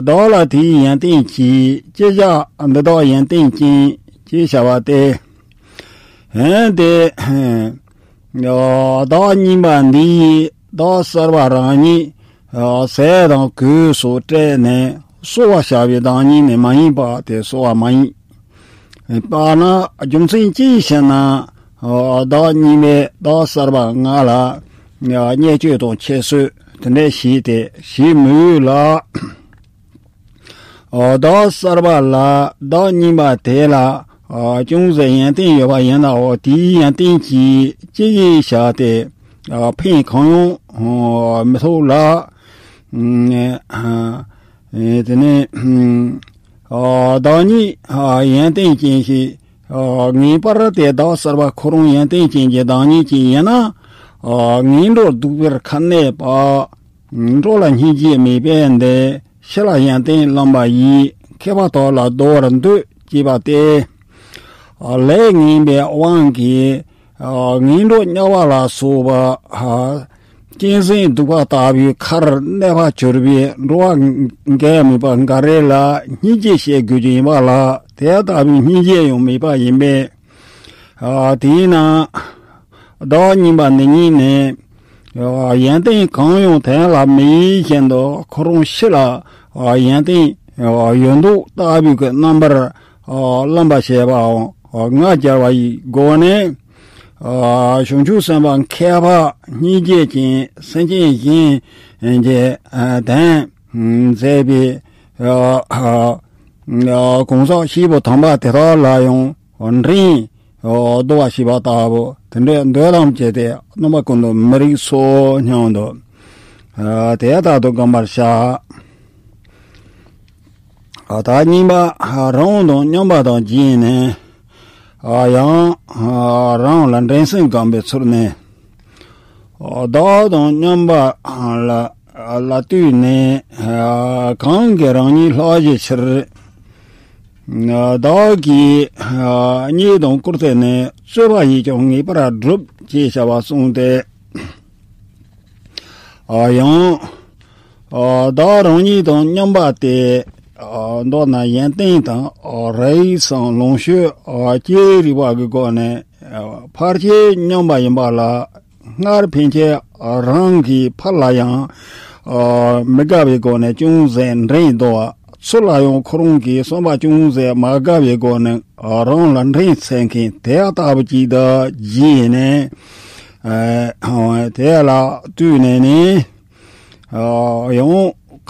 བདག་ལ་དེའི་ཡོན་ཏན་གྱིས། ཅི་བྱ་འདི་དག་ཡོན་ཏན་ཅན། ཅེས་བྱ་བ་སྟེ། འོན་ཏེ་བདག་རྙིང་པ་འདི་ཡིས་བདག་གསར་པ་རང་ཉིད་ཟས་དང་གོས་སོགས་སྤྲད་ནས་གསོལ་བ་བྱ་བའི་བདག་ཉིད་ནི་མ་ཡིན་པ་དེ་གསོལ་བ་མ་ཡིན་པ་ན། རྒྱུ་མཚན་ཅིའི་ཕྱིར་ན། བདག་རྙིང་པས་བདག་གསར་པ་ང་ལ་བརྙས་བཅོས་དང་ཁྱད་གསོད་ དེ་འདྲ་བྱས་ཏེ་བྱེད་མི་འོས་ལ། ཨ་བདག་གསར་པ་ལ་བདག་རྙིང་པ་དེ་ལ་ཨ་ཅུང་ཟད་ཡོན་ཏན་ཡོད་པ་ཡིན་ནའང་དེའི་ཡོན་ཏན་གྱིས་ཅི་ཡིན་བྱ་སྟེ་ཨ་ཕན་གང་ཡང་ཨ་མི་ཐོགས་ལ། ཨ་དེ་ནས་ཨ་བདག་ཉིད་ཨ་ཡོན་ཏན་ཅན་ཞིག་ཨ་ངེས་པར་དེ་བདག་གསར་པ་ཁོ་རང་ཡོན་ཏན་ཅན་གྱི་བདག་ཉིད་ཅིག་ཡིན་ན། ཨ་ངན་འགྲོར་སྡུག་པར་ཁ་གནས་པ། འགྲོ་ལ་སྙིང་རྗེ་མེད་པས་འདི་ཕྱི་ལ་ཡོན་ཏན་བླངས་པ་ཡིས་མཁས་པ་དག་ལ་བཟློག་པར་འདོད་ཅེས་པ་སྟེ། ལས་ངན་པའི་དབང་གིས་ངན་འགྲོར་དམྱལ་བ་ལ་སོགས་པ་གཅན་གཟན་གདུག་པ་ལྟ་བུའི་ཁར་གནས་པར་གྱུར་པའི་འགྲོ་བ་འགས་མེད་པ་འགའ་རེ་ལ་སྙིང་རྗེ་བྱེད་དགོས་ཀྱི་ཡིན་པ་ལ། དེ་ལྟ་བུའི་སྙིང་རྗེ་ཡང་མེད་པ་ཡིན་པས། དེས་ན་བདག་རྙིང་པ་འདི་ཉིད་ནི་ཡོན་ཏན་གང་ཡང་དོན་ལ་མེད་བཞིན་དུ་ཁོ་རང་ཕྱི་ལ་ཡོན་ཏན་ཡོད་མདོག་ལྟ་བུའི་རྣམ་པར་རློམ་པར་བྱེད་པའང་ང་རྒྱལ་བ་ཡི་སྒོ་ནས། བྱང་ཆུབ་སེམས་དཔའ་མཁས་པ་སྙིང་རྗེ་ཅན་སེམས་ཅན་གཞན་གྱི་དོན་མཛད་པའི་གང་ཟག་སྐྱེས་བུ་དམ་པ་དེ་དག་ལ་ཡང་འགྲན་ཟློག་པ་བྱེད་པ་ལྟ་བུ་དེ་འདྲའི་འདོད་ལམ་བྱས་ཏེ་རྣམ་པ་ཀུན་ཏུ་མི་རིགས་སོ་སྙམ་དུ། དེ་ལྟར་དུ་བསྒོམ་པར་བྱ། བདག་རྙིང་པ་རང་དང་མཉམ་པ་དང་བརྗེས་ནས་ཡང་རང་ལ་འགྲན་སེམས་བསྒོམ་པའི་ཚུལ་ནི། བདག་དང་མཉམ་པ་ལ་ལ་ལྟོས་ནས་གང་གིས་རང་ཉིད་བརླག་བྱའི་ཕྱིར། བདག་གིས་རྙེད་དང་བཀུར་སྟེ་ནི་རྩོད་པ་ཡིས་ཀྱང་ངེས་པར་བསྒྲུབ་ཅེས་བྱ་བ་གསུངས་ཏེ། ཡང་བདག་རང་ཉིད་དང་མཉམ་པ་སྟེ། མདོར་ན་ཡོན་ཏན་དང་རིགས་སམ་ལོངས་སྤྱོད་ཅི་རིགས་པ་གི་སྒོ་ནས་ཕལ་ཆེར་མཉམ་པ་ཡིན་པ་ལ། སྔར་ཕན་ཆད་རང་གིས་ཕར་ལ་ཡང་མི་དགའ་བའི་སྒོ་ནས་ཅུང་ཟད་འགྲན་བསྡུར་བ། ཚུར་ལ་ཡང་ཁོ་རང་གིས་བསམ་པ་ཅུང་ཟད་མ་དགའ་བའི་སྒོ་ནས་རང་ལ་འགྲན་བྱེད་མཁན་དེ་ལྟ་བུ་ཅིག་ཏུ་བརྗེས་ནས། དེ་ལ་ལྟོས་ནས་ནི། ཡང་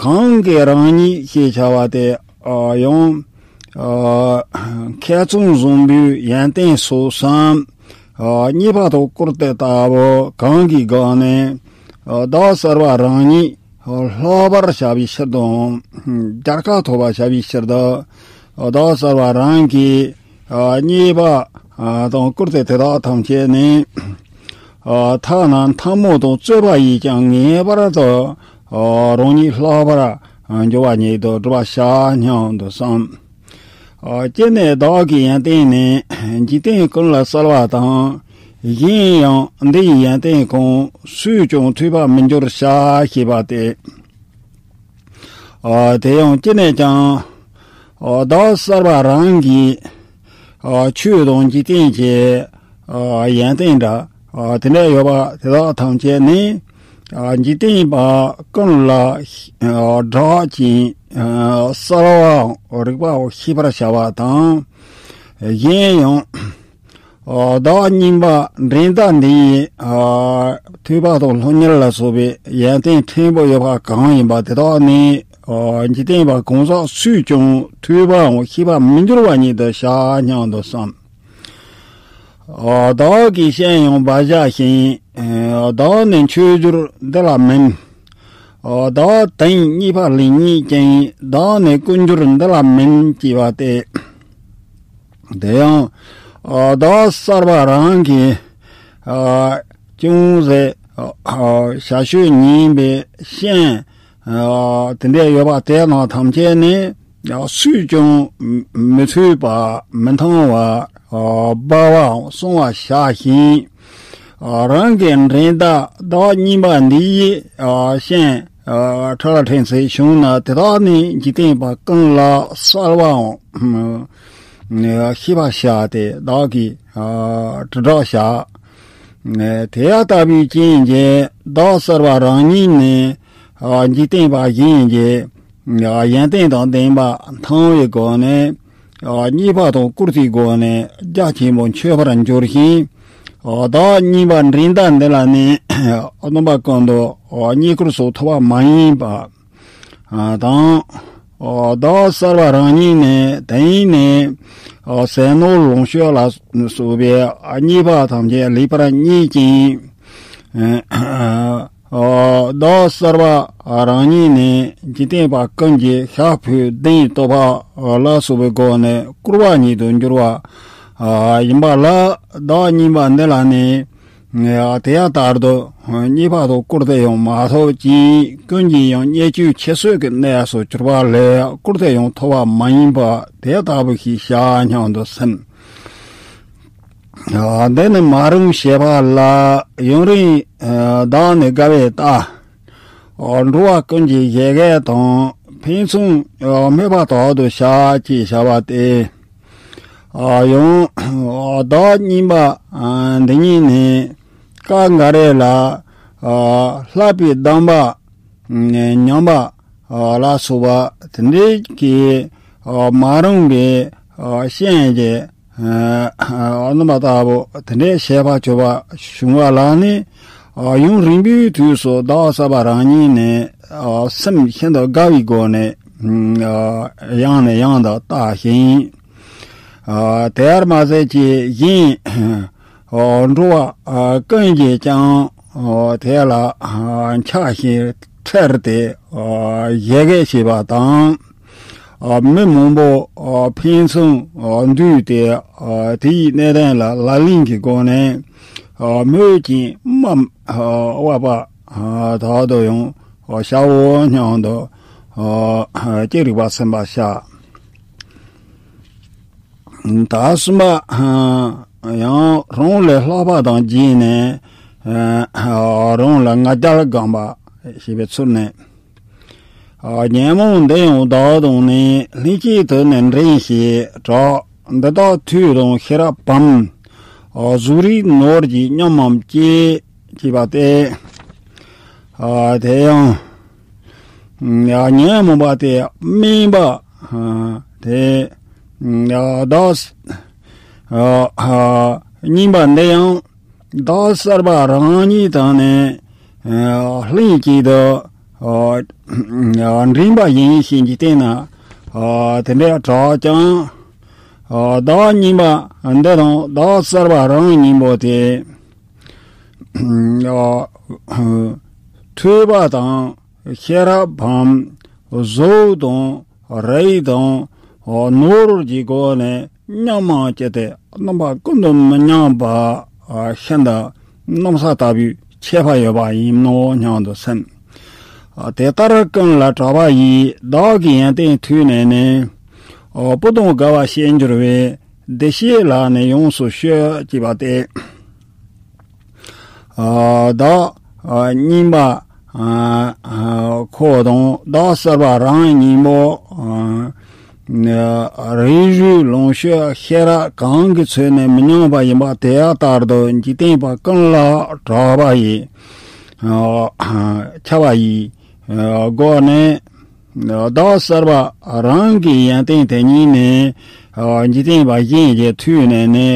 གང་གིས་རང་ཉིད་ཞེས་བྱ་བ་དེ། ཡང་ཁ་ཚོན་བཟང་པོའི་ཡོན་ཏན་སོགས་སམ། རྙེད་པ་དང་བཀུར་སྟི་ལྟ་བུ་གང་གི་སྒང་ནས་བདག་གསར་པ་རང་ཉིད་བརླག་པར་བྱ་བའི་ཕྱིར་དང་། རྒྱལ་ཁ་ཐོབ་པར་བྱ་བའི་ཕྱིར་དུ། བདག་གསར་པ་རང་གིས་རྙེད་པ་དང་བཀུར་སྟི་དེ་དག་ཐམས་ཅད་ནི། ཐ་ན་འཐབ་མོ་དང་རྩོད་པ་ཡིས་ཀྱང་ངེས་པར་དུ་རང་ཉིད་བརླག་པར་འགྱུར་བ་ཉིད་དུ་སྒྲུབ་པར་བྱ་སྙམ་དུ་བསམ། སྤྱིར་ནི་བདག་གི་ཡོན་ཏན་ནི་འཇིག་རྟེན་ཀུན་ལ་གསལ་བ་དང་། གཞན་ཡང་འདི་ཡི་ཡོན་ཏན་གང་སུས་ཀྱང་ཐོས་པར་མི་འགྱུར་བྱ་ཞེས་པ་སྟེ། དེ་ཡང་སྤྱིར་ནས་ཀྱང་བདག་གསར་པ་རང་གི་ཆོས་དང་འཇིག་རྟེན་གྱི་ཡོན་ཏན་འདྲ་དེ་འདྲ་ཡོད་པ་དེ་དག་ཐམས་ཅད་ནི། འཇིག་རྟེན་པ་ཀུན་ལ་གྲགས་ཅིང་གསལ་བའམ་རིག་པའམ་ཤེས་པར་བྱ་བ་དང་། གཞན་ཡང་བདག་རྙིང་པ་འགྲན་ཟླ་འདི་ཡི་ཐོས་པ་དང་སློབ་གཉེར་ལ་སོགས་པའི་ཡོན་ཏན་ཕྲན་བུ་ཡོད་པ་གང་ཡིན་པ་དེ་དག་ནི། འཇིག་རྟེན་པ་གང་ཟག་སུས་ཀྱང་ཐོས་པའམ་ཤེས་པར་མི་འགྱུར་བ་ཉིད་དུ་བྱ་སྙམ་དུ་བསམ། བདག་གིས་བཤད་ཡང་བག་ཆགས་ཤིང་། བདག་ནི་འཆོས་འགྱུར་འདི་ལ་མིན། བདག་དོན་གཉིས་པ་ལེགས་ཉེས་ཀྱང་། བདག་ནི་ཀུན་འགྱུར་འདི་ལ་མིན་ཅེས་པ་སྟེ། དེ་ཡང་བདག་གསར་པ་རང་གིས་ཅུང་ཟད་བྱ་སྤྱོད་ངན་པའི་ཤན་དེ་འདྲ་ཡོད་པ་དེ་རྣམས་ཐམས་ཅད་ནི། སུས་ཀྱང་མི་ཐོས་པ་མི་མཐོང་བ་སྦ་བའམ་གསང་བར་བྱ་ཞིང་། རང་གི་འགྲན་ཟླ་བདག་རྙིང་པ་འདི་ཡི་ཤན་ཁྲ་ལ་ཕྲན་ཚེགས་བྱུང་ན་དེ་དག་ནི་འཇིག་རྟེན་པ་ཀུན་ལ་གསལ་བའམ་ཤེས་པར་བྱ་སྟེ་བདག་གིས་དྲིལ་བསྒྲགས་བྱ། དེ་ལྟ་བུའི་རྐྱེན་གྱིས་བདག་གསར་པ་རང་ཉིད་ནི་འཇིག་རྟེན་པ་གཞན་གྱི་ཡོན་ཏན་དང་ལྡན་པ་མཐོང་བའི་སྒོ་ནས། རྙེད་པ་དང་བཀུར་སྟིའི་སྒོ་ནས་རྒྱ་ཆེན་པོ་མཆོད་པར་འགྱུར་ཞིང་ བདག་གཉིས་པ་འདྲེན་མདའ་འདི་ལ་ནི་སྣུམ་པ་ཀུན་ཏུ་རྙེད་བཀུར་སོགས་ཐོབ་པ་མ་ཡིན་པ་དང་། བདག་གསར་པ་རང་ཉིད་ནི་དེ་ཡིན་ནི་ཟས་ནོར་ལོངས་སྤྱོད་ལ་སོགས་པའི་རྙེད་པ་ཐམས་ཅད་ལེགས་པར་རྙེད་ཅིང་། བདག་གསར་པ་རང་ཉིད་ནི་འཇིག་རྟེན་པ་ཀུན་གྱི་ཤ་ཕུད་གདན་བཏོག་པ་ལ་སོགས་པའི་སྒོ་ནས་བཀུར་བ་ཉིད་དུ་འགྱུར་བ་ཡིན་པ་ལ། བདག་གཉིས་པ་འདི་ལ་ནི་དེ་ལྟར་དུ་རྙེད་པ་དང་བཀུར་སྟི་ཡང་མ་ཐོབ་ཅིང་ཀུན་གྱིས་ཡང་བརྙས་བཅོས་ཁྱད་གསོད་ཀྱི་གནས་སུ་གྱུར་པ་ལས་བཀུར་སྟི་ཡང་ཐོབ་པ་མ་ཡིན་པ་དེ་ལྟ་བུ་ཞིག་བྱ་སྙམ་དུ་སེམས། འདི་ནི་མ་རུངས་བྱེད་པ་ལ་ཡུན་རིང་བདག་ནི་དགའ་བའི་རྟགས། འགྲོ་བ་ཀུན་གྱི་བཞད་གད་དང་ཕན་ཚུན་སྨོད་པ་དག་ཏུ་བྱ་ཅེས་བྱ་བ་སྟེ། ཡང་བདག་གཉིས་པ་འདི་ཉིད་ནི་སྐབས་འགའ་རེ་ལ་ལྷགས་པའི་སྡོམ་པ་ཉམས་པ་ལ་སོགས་པ་དེ་འདྲའི་གི་མ་རུངས་པའི་སྤྱན་གྱི་སྣུམ་པ་ལྟ་བུ་དེ་འདྲའི་བྱེད་པ་བྱེད་པ་བྱུང་བ་ལ་ནི། ཡུན་རིང་པོའི་དུས་སུ་བདག་གསར་པ་རང་ཉིད་ནི་སེམས་ཤིན་ཏུ་དགའ་བའི་སྒོ་ནས་ཡང་ནས་ཡང་དུ་བལྟ་ཞིང་། དེར་མ་ཟད་ཀྱི་གཞན་འགྲོ་བ་ཀུན་གྱིས་ཀྱང་དེ་ལ་འཆག་ཞིང་ཁྲེལ་ཏེ་བཞད་གད་བྱེད་པ་དང་། མི་མང་པོ་ཕན་ཚུན་འདུས་ཏེ་དེའི་གནད་དོན་ལ་ལག་ལེན་གྱི་སྒོ་ནས་སྨོད་ཅིང་དམའ་འབེབས་པ་དག་ཏུ་ཡང་བྱའོ་སྙམ་དུ་ཅི་རིགས་པ་སེམས་པར་བྱ། ད་གསུམ་པ་ཡང་རང་ལས་ལྷག་པ་དང་བརྒྱུད་ནས་རང་ལ་ང་རྒྱལ་སྒོམ་པ་ཞེས་པའི་ཚུལ་ནས། ཉོན་མོངས་འདི་ཡང་བདག་དང་ནི། ལྷན་སྐྱེས་དུ་ནི་འདྲེན་ཞེས་གྲགས། འདི་དག་མཐུ་དང་ཤེས་རབ་བམ། གཟུགས་རིས་ནོར་གྱིས་མཉམ་མམ་བསྐྱེད། ཅེས་པ་སྟེ། དེ་ཡང་ཉོན་མོངས་པ་སྟེ་དམན་པ་དེ་བདག་གཉིས་པ་འདི་ཡང་བདག་གསར་པ་རང་ཉིད་དང་ནི་ལྷན་ཅིག་ཏུ་འདྲེན་པ་ཡིན་ཞེས་འཇིག་རྟེན་ན་དེ་འདྲའི་གྲགས་ཀྱང་། བདག་གཉིས་པ་འདི་དང་བདག་གསར་པ་རང་གཉིས་པོ་དེ་ཐོས་པ་དང་ཤེས་རབ་བམ། གཟུགས་དང་། རིགས་དང་། ནོར་གྱི་སྒོ་ནས་མཉམ་མང་སྤྱད་དེ་རྣམ་པ་ཀུན་ཏུ་མི་མཉམ་པ་ཤིན་ཏུ་གནམ་ས་ལྟ་བུའི་ཁྱད་པར་ཡོད་པ་ཡིན་ནོ་སྙམ་དུ་སེམས། དེ་ལྟར་ཀུན་ལ་གྲགས་པ་ཡིས་བདག་གི་ཡོན་ཏན་ཐོས་ནས་ནི། བུ་དང་དགའ་བ་བྱེད་འགྱུར་བའི་བདེ་གཤེགས་ལ་ནི་ཡོངས་སུ་ཞུ་ཅེས་པ་སྟེ། བདག་གཉིས་པ་ཁོ་དང་བདག་གསར་པ་རང་གཉིས་པོ་རིགས་རུས་ལོངས་སྤྱོད་ཤེས་རབ་གང་གི་ཚུལ་ནས་མི་མཉམ་པ་ཡིན་པ་དེ་ལྟར་དུ་འཇིག་རྟེན་པ་ཀུན་ལ་གྲགས་པ་ཡི་ཁྱབ་པ་ཡི་སྒོ་ནས། བདག་གསར་པ་རང་གི་ཡོན་ཏན་དེ་ཉིད་ནི། འཇིག་རྟེན་པ་གཞན་གྱིས་ཐོས་ནས་ནི།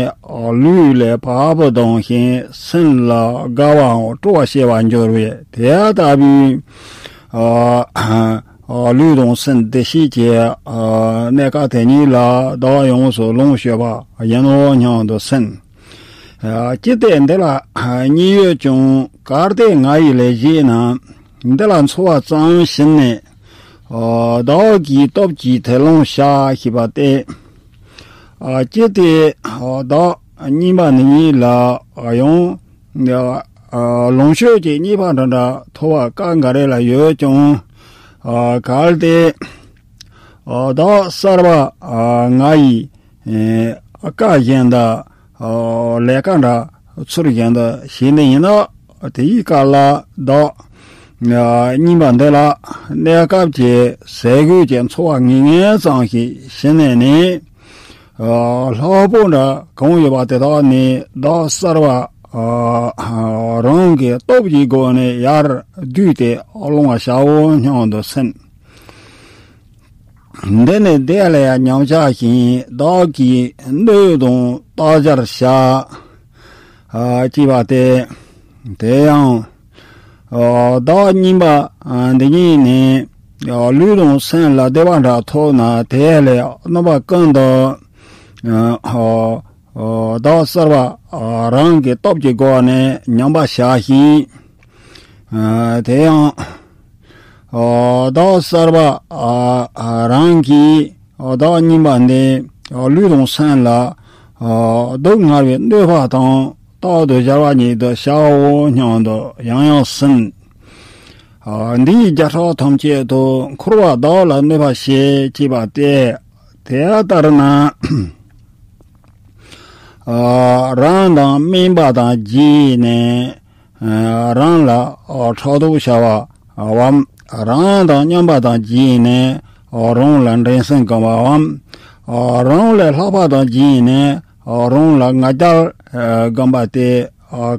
ལུས་ལས་བབ་པ་ལྡང་ཞིང་སེམས་ལ་དགའ་བའམ་སྤྲོ་བ་སྐྱེ་བར་འགྱུར་བས། དེ་ལྟ་བུའི་ལུས་དང་སེམས་བདེ་གཤེགས་ཀྱི་གནས་སྐབས་དེ་ཉིད་ལ་བདག་ཡོངས་སུ་ལོངས་སྤྱོད་པ་ཡིན་ནོ་སྙམ་དུ་སེམས། ཅི་སྟེ་འདི་ལ་གཉིས་ཡོད་ཀྱང་གལ་ཏེ་ང་ཡི་ལས་བཞེད་ན། འདི་ལ་འཚོ་བ་ཙམ་བྱིན་ནས། བདག་གི་སྟོབས་ཀྱིས་དེ་ལོངས་བྱ་ཞེས་པ་སྟེ། ཅི་སྟེ་བདག་གཉིས་པ་འདི་ཉིད་ལ་ཡང་ལོངས་སྤྱོད་ཀྱི་རྙེད་པ་འདྲ་འདྲ་ཐོབ་པ་སྐབས་འགའ་རེ་ལ་ཡོད་ཀྱང་། གལ་ཏེ་བདག་གསར་པ་ང་ཡི་སྐབས་གཞན་དུ་ལས་ཀ་འདྲ་ཚུལ་གཞན་དུ་བྱས་ནས་ཡིན་ན། དེའི་སྐབས་ལ་བདག་གཉིས་པ་འདི་ལ་གནས་སྐབས་ཀྱི་ཟས་གོས་ཀྱི་འཚོ་བ་དངོས་ངན་ཙམ་ཞིག་བྱིན་ནས་ནི། ལྷག་པོ་འདྲ་གང་ཡོད་པ་དེ་དག་ནི་བདག་གསར་པ་རང་གི་སྟོབས་ཀྱི་སྒོ་ནས་ཡར་བསྡུས་ཏེ་སློང་བར་བྱའོ་སྙམ་དུ་སེམས། འདི་ནི་དེ་ལ་ཡང་ཉམས་ཆག་ཅིང་བདག་གིས་སྣོད་དང་རྟག་སྦྱར་བྱ། ཅེས་པ་སྟེ། དེ་ཡང་བདག་གཉིས་པ་འདི་ཉིད་ནི་ལུས་དང་སེམས་ལ་བདེ་བ་འདྲ་ཐོབ་ན་དེ་ལས་གནོད་པ་ཀུན་ཏུ་བདག་གསར་པ་རང་གི་སྟོབས་ཀྱི་སྒོ་ནས་ཉམས་པར་བྱ་ཞིང་། དེ་ཡང་བདག་གསར་པ་རང་གིས་བདག་གཉིས་པ་འདི་ལུས་དང་སེམས་ལ་སྡུག་བསྔལ་བའི་གནོད་པ་དང་རྟག་ཏུ་སྦྱར་བ་ཉིད་དུ་བྱའོ་སྙམ་དུ་ཡང་ཡང་ཟིན། འདིའི་བརྒྱ་ཕྲག་ཐམས་ཅད་དུ་འཁོར་བ་བདག་ལ་གནོད་པ་བྱེད་ཅེས་པ་སྟེ། དེ་ལྟར་ན། རང་དང་སྨན་པ་དང་བརྒྱུད་ནས་རང་ལ་ཕྲག་དོག་བྱ་བའམ། རང་དང་མཉམ་པ་དང་བརྒྱུད་ནས་རང་ལ་འགྲན་སེམས་སྒོམ་པའམ། རང་ལས་ལྷག་པ་དང་བརྒྱུད་ནས་རང་ལ་ང་རྒྱལ་སྒོམ་པ་སྟེ།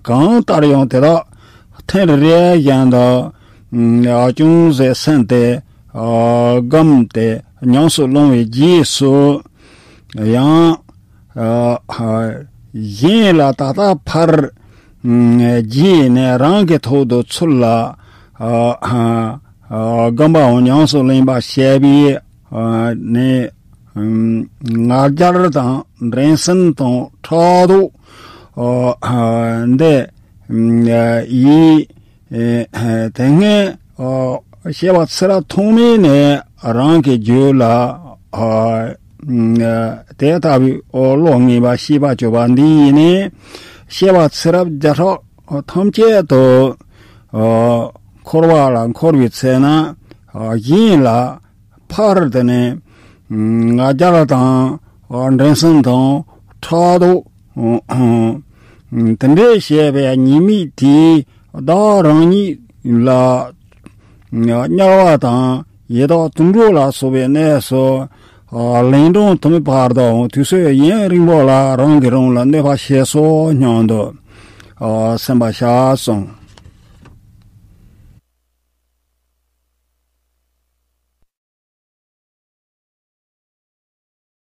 གང་ལྟར་ཡང་དེ་དག་ཐེངས་རེ་བཞིན་དུ་ཅུང་ཟད་སེམས་ཏེ་སྒོམ་སྟེ་ཉམས་སུ་བླང་བའི་རྗེས་སུ་ཡང་། གཞན་ལ་ད་ལྟ་ཕར་བརྒྱུད་ནས་རང་གི་ཐོག་ཏུ་ཚུར་ལ་སྒོམ་པའམ་ཉམས་སུ་ལེན་པ་བྱས་པས་ནི་ང་རྒྱལ་དང་འགྲན་སེམས་དང་ཕྲག་དོག་འདི་ཡིས། དེ་སྔའི་སྐྱེ་བ་ཚེ་རབས་ཐོག་མའི་ནས་རང་གི་རྒྱུད་ལ་དེ་ལྟ་བུའི་བློ་ངེས་པ་ཤེས་པ་བཅོས་པ་འདི་ཡིས་ནི་སྐྱེ་བ་ཚེ་རབས་བརྒྱ་ཕྲག་ཐམས་ཅད་དུ་འཁོར་བ་ལ་འཁོར་བའི་ཚེ་ན་གཞན་ལ། ཕར་དེ་ནས་ང་རྒྱལ་དང་འགྲན་སེམས་དང་ཕྲག་དོག་དེ་འདྲའི་བྱས་པའི་ཉེས་དམིགས་དེས་བདག་རང་ཉིད་ལ་དམྱལ་བ་དང་ཡི་དྭགས་དུད་འགྲོ་ལ་སོགས་པའི་གནས་སུ་ལན་གྲངས་དུ་མའི་བར་དུའང་དུས་ཚོད་ཡུན་རིང་པོ་ལ་རང་གིས་རང་ལ་གནོད་པ་བྱས་སོ་སྙམ་དུ་སེམས་པར་བྱ་གསུངས།